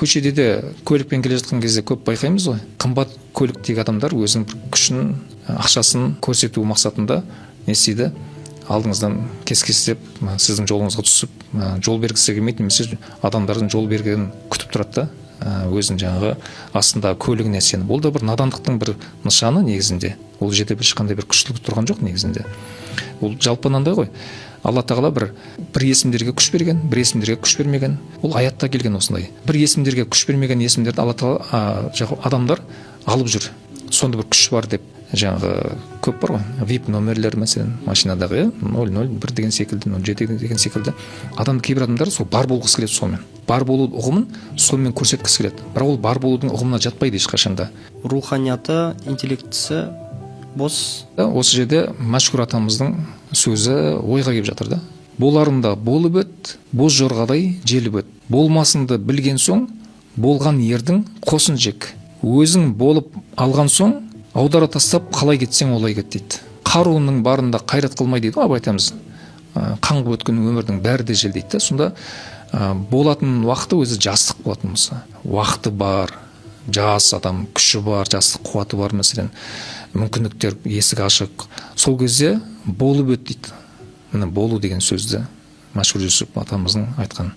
Көшеде де көлікпен келе жатқан кезде көп байқаймыз ғой, қымбат көліктегі адамдар өзінің бір күшін, ақшасын көрсету мақсатында не істейді? Алдыңыздан кес-кестеп, сіздің жолыңызға түсіп, жол бергісі келмейді немесе адамдардың жол бергенін күтіп тұрады да, өзінің жаңағы астындағы көлігіне сеніп. Ол да бір надандықтың бір нышаны негізінде. Ол жерде бір ешқандай бір күштілік тұрған жоқ негізінде. Ол жалпы мынандай ғой: Алла тағала бір есімдерге күш берген, бір есімдерге күш бермеген. Ол аятта келген осындай. Бір есімдерге күш бермеген есімдерді Алла тағала, жаңағы адамдар алып жүр, сонда бір күш бар деп. Жаңағы көп бар ғой вип номерлер, мәселен, машинадағы, иә, 001 деген секілді, 07 деген секілді. Адам, кейбір адамдар сол бар болғысы келеді, сонымен бар болу ұғымын сонымен көрсеткісі келеді, бірақ ол бар болудың ұғымына жатпайды ешқашан да. Руханияты, интеллектісі бос. Да, осы жерде Мәшһүр атамыздың сөзі ойға келіп жатыр да: «Боларында болып өт, боз жорғадай желіп өт. Болмасыңды білген соң, болған ердің қосын жек. Өзің болып алған соң, аудара тастап, қалай кетсең, олай кет», – дейді. «Қаруының барында қайрат қылмай», – дейді ғой Абай атамыз. «Қаңғып өткен өмірдің бәрі де жел», – дейді да. Сонда болатын уақыты өзі жастық болатын болса, уақыты бар жас адам, күші бар, жастық қуаты бар, мәселен, мүмкіндіктер есік ашық, сол кезде болып өт дейді. Міне, болу деген сөзді Мәшһүр Жүсіп атамыздың айтқан.